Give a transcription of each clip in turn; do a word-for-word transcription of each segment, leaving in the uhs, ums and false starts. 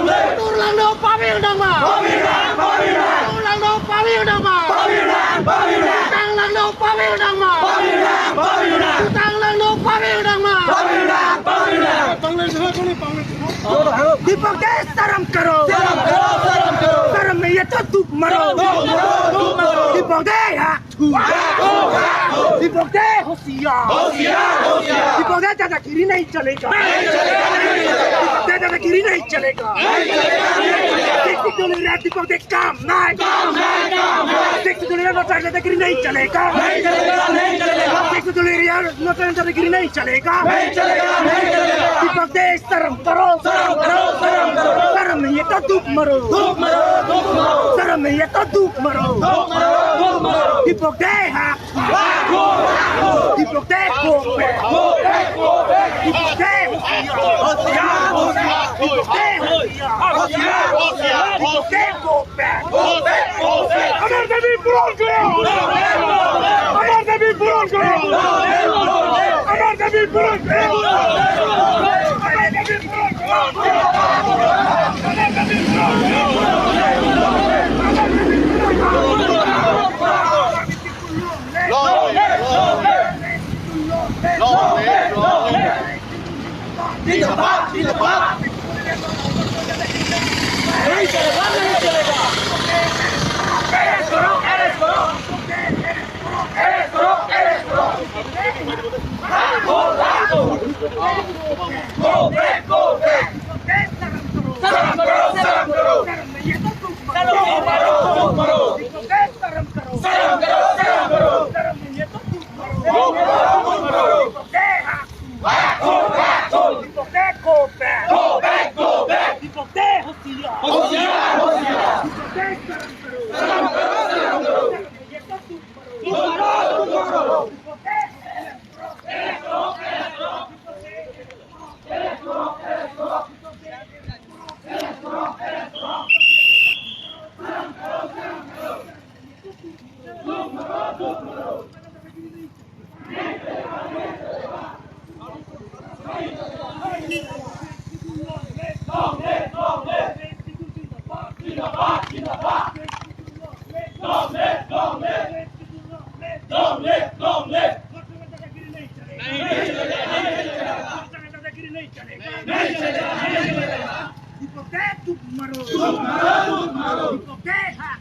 Long live! Turlangno pavir dangma! Pavir dang, pavir dang! Turlangno pavir dangma! Pavir dang, pavir dang! Tutanglangno pavir dangma! Pavir dang, pavir dang! Tutanglangno pavir dangma! Pavir dang, pavir dang! Dipok Deh saram karo. Saram karo, saram karo. Saram nahi to duk maro. Duk maro, duk maro. Dipok Deh ha. Dipok Deh hoshiar. Hoshiar, hoshiar. Dipok Deh dadagiri nahi chalega. Nahi chalega, nahi chalega. Dipok Deh dadagiri nahi chalega. Nahi chalega, nahi chalega. Sixth Schedule area Dipok Deh kam nahi. Kam nahi, kam nahi. Sixth Schedule area North East dadagiri nahi chalega. Nahi chalega, nahi chalega. Sixth Schedule area North East dadagiri nahi chalega. Nahi chalega, nahi chalega. Dipok Deh saram karo. Saram karo, saram karo. Saram nahi to duk maro. Duk maro, duk maro. Saram nahi to duk maro. Duk maro, duk maro. Dipok Deh ha. Dipok Deh go back. Go back, go back. Dipok Deh hoshiar. Hoshiar, hoshiar. Dipok Deh hoshiar. Hoshiar, hoshiar. Dipok Deh go back. Go back, go back. Amar dabi puron karo. Amar dabi puron karo. Amar dabi puron karo. Amar dabi puron karo. Long live, long live. Long live, long live. Zindabad, zindabad. Nahi chalega, nahi chalega. Arrest karo, arrest karo. Arrest karo, arrest karo. Go back, go back. Saram karo, saram karo. Duk maro, duk maro. Saram karo, saram karo. Duk maro, duk maro. Dipok Deh ha. Go back, go back. Go back, go back. Dipok Deh hoshiar. Hoshiar, hoshiar. Dipok Deh saram karo. Saram karo, saram karo. Duk maro, duk maro. Dipok Deh. Long live, long live. Long live, long live. Dipok Deh duk maro. Duk maro, duk maro. Dipok Deh ha.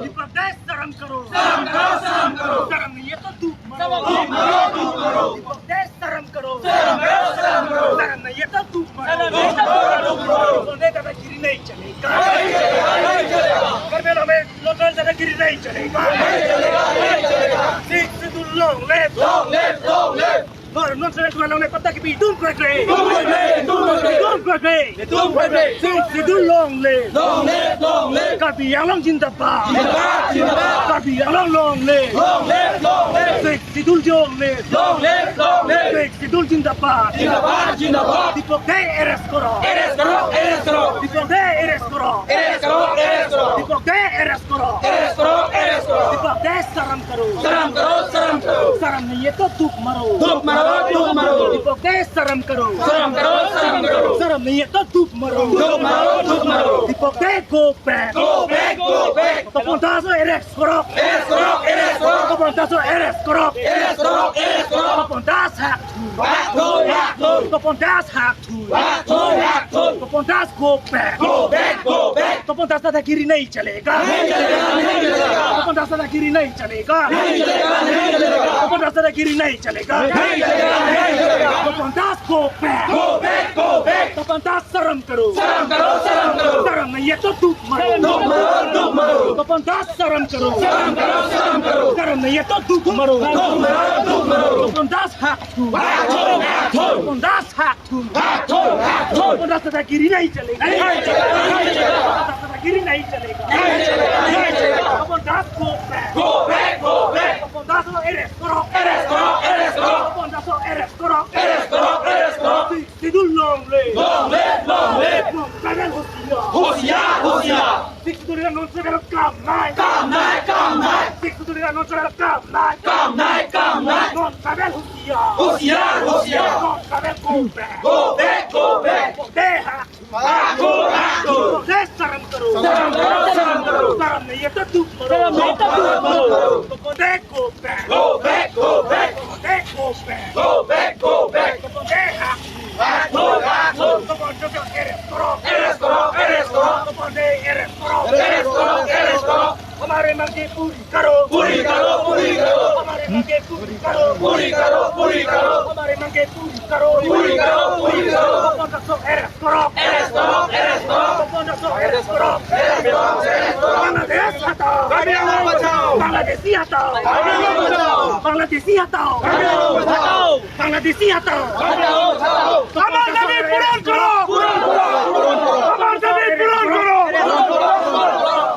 Dipok Deh saram karo. Saram karo, saram karo. Saram nahi to duk maro. Duk maro, duk maro. Dipok Deh saram karo. Saram karo, saram karo. Saram nahi to duk maro. Duk maro, duk maro. Dipok Deh dadagiri nahi chalega. Nahi chalega, nahi chalega. Karbi Anglong North East dadagiri nahi chalega. Nahi chalega, nahi chalega. Sixth Schedule long live. Long live, long live. Nor non sere tuan long live patta kipi dum krekre. Dum krekre, dum krekre. Dum krekre. Dum krekre. Sixth Schedule long live. Long live, long live. Karbi Anglong zindabad. Zindabad, zindabad. Karbi Anglong long live. Long live, long live. Sixth Schedule long live. Long live, long live. Sixth Schedule zindabad. Zindabad, zindabad. Dipok Deh arrest karo. Arrest karo, arrest karo. Dipok Deh arrest karo. Arrest karo, arrest karo. Dipok Deh arrest karo. Arrest karo, arrest karo. Dipok Deh saram karo. Saram karo, saram karo. Saram nahi to duk maro. Duk maro, duk maro. Dipok Deh saram karo. Saram karo, saram karo. Saram nahi to duk maro. Duk maro, duk maro. Dipok Deh go back. Go back, go back. Tapon ta so arrest karo. Arrest karo, arrest Tapan Das arrest korok. Arrest korok, arrest korok. Tapan Das hak thu. Hak thu, hak thu. Tapan Das hak thu. Hak thu, hak thu. Tapan Das go back. Go back, go back. Tapan Das dadagiri nahi chalega. Nahi chalega, nahi chalega. Tapan Das dadagiri nahi chalega. Nahi chalega, nahi chalega. Tapan Das dadagiri nahi chalega. Nahi chalega, nahi chalega. Tapan Das go back. Go back, go back. Tapan Das saram karo. Saram karo, saram karo. Saram nahi to duk maro. Duk maro, duk maro. Tapan Das saram karo. Saram karo, saram karo. Saram nahi to duk maro. Duk maro, duk maro. Tapan Das hak thu. Hak thu, hak thu. Tapan Das hak thu. Hak thu, hak thu. Tapan Das dadagiri nahi chalega. Nahi chalega, nahi chalega. Tapan Das dadagiri nahi chalega. Nahi chalega, nahi chalega. Tapan Das go back. Go back, go back. Tapan Das arrest korok. Arrest korok, arrest korok. Tapan Das arrest korok. Arrest korok, arrest korok. Sixth Schedule long live. Long live, long live. Non-tribal hosiyar. Hosiyar, hosiyar. Sixth Schedule non-tribal kam nahi. Kam nahi, kam nahi. Sixth Schedule non-tribal kam nahi. Kam nahi, kam nahi. Non-tribal hosiyar. Hosiyar, hosiyar. Non-tribal go back. Go back, go back. Tapan Das hak thu. Hak thu, hak thu. Tapan Das saram karo. Saram karo, saram karo. Saram nahi to duk maro. Saram nahi to duk maro. Tapan Das go back. Go back, go back. Tapan Das go back. Go back, go back. Tapan Das hak thu. Hak thu, hak thu. Tapan Das arrest korok. Arrest korok, arrest korok. Tapan Das arrest korok. Arrest korok, arrest korok. हमारे मांगे पूरी करो। पूरी करो, पूरी करो। हमारे मांगे पूरी करो। पूरी करो, पूरी करो। हमारे मांगे पूरी करो। पूरी करो, पूरी करो। Tapan Das arrest korok. Arrest korok, arrest korok. Tapan Das arrest korok. Arrest korok, arrest korok. Bangladesh हटाओ। Karbi Anglong बचाओ। Bangladeshi हटाओ। Karbi Anglong बचाओ। Bangladeshi हटाओ। Karbi Anglong बचाओ। Bangladeshi हटाओ। हटाओ, हटाओ। हमारा दाबी पूरण करो। पूरण करो, पूरण करो। हमारा दाबी पूरण करो।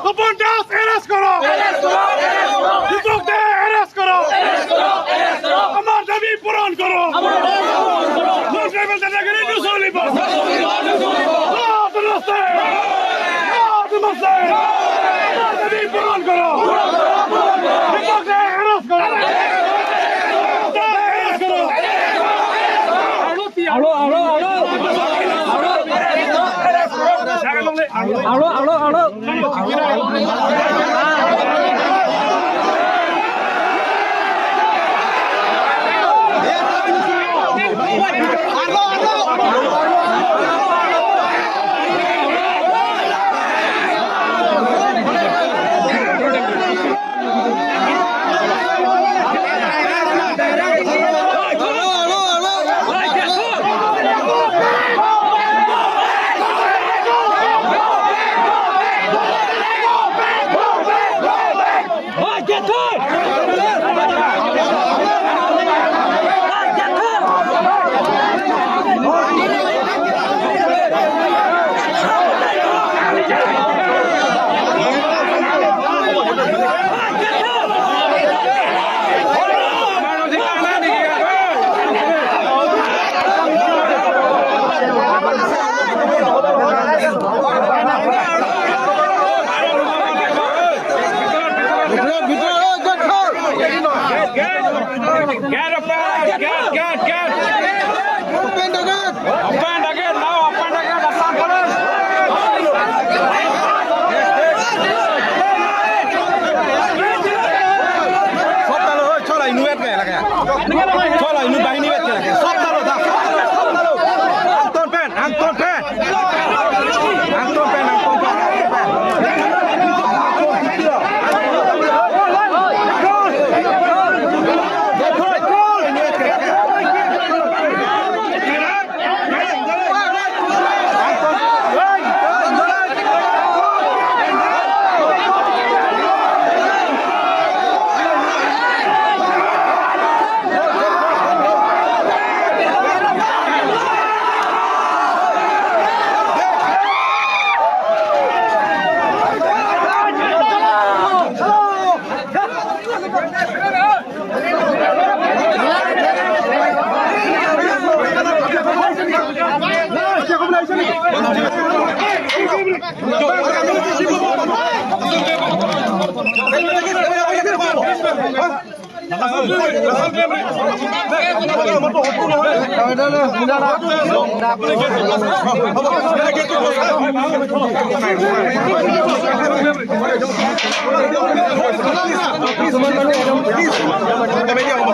Tapan Das arrest करो। Arrest करो, arrest करो। दीपक दे arrest करो। Arrest करो, arrest करो। हमारा दाबी पूरण करो। हमारा दाबी पूरण करो। Non-tribal dadagiri nusulibo। Nusulibo, nusulibo। Not नमस्ते। Not नमस्ते। हमारा दाबी पूरण करो। दीपक दे arrest करो। Arrest करो। Alo, alo, alo. Alo, alo, alo. Get, get, get, get. Open the gate. Open the gate now, open the gate, Assam Police. Sob dalo, oi, chola inutvet ke lage. Chola inut bahini vet ke lage. Sob dalo, da, sob dalo, sob dalo. Angton pen, angton pen. Angton pen, angton pen. কিছুমান মানুহ একদম, please, comedy হ'ব।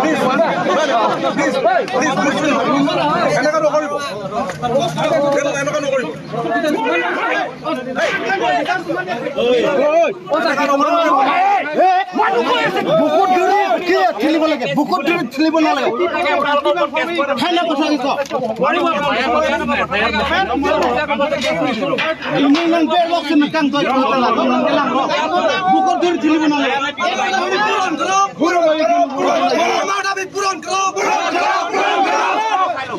Please, please, please, please, এনেকুৱা নকৰিব। এনেকুৱা নকৰিব। বুকুত ধৰি কিয় ঠেলিব লাগে? বুকুত ধৰি ঠেলিব নালাগে। Fine na pasa ito. Ini lang berlok sini kan toy ko lang lang lang lang. Bukur diri dili mana? Puro, puro, puro, puro. Amar dabi puron kro. Puro, puro, puro, puro.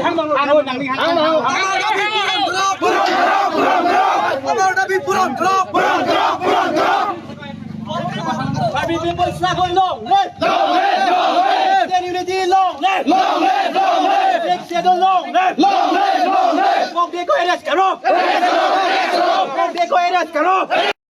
Amar dabi puron kro. Puro, puro, puro, puro. Amar dabi puron kro. Puro, puro, puro, puro. Karbi People's Flag long live! Long live, long live! Indian Unity long live! Long live, long live! Sixth Schedule long live! Long live, long live! Kong de ko arrest karo! Arrest karo, arrest karo! Kong de ko arrest karo!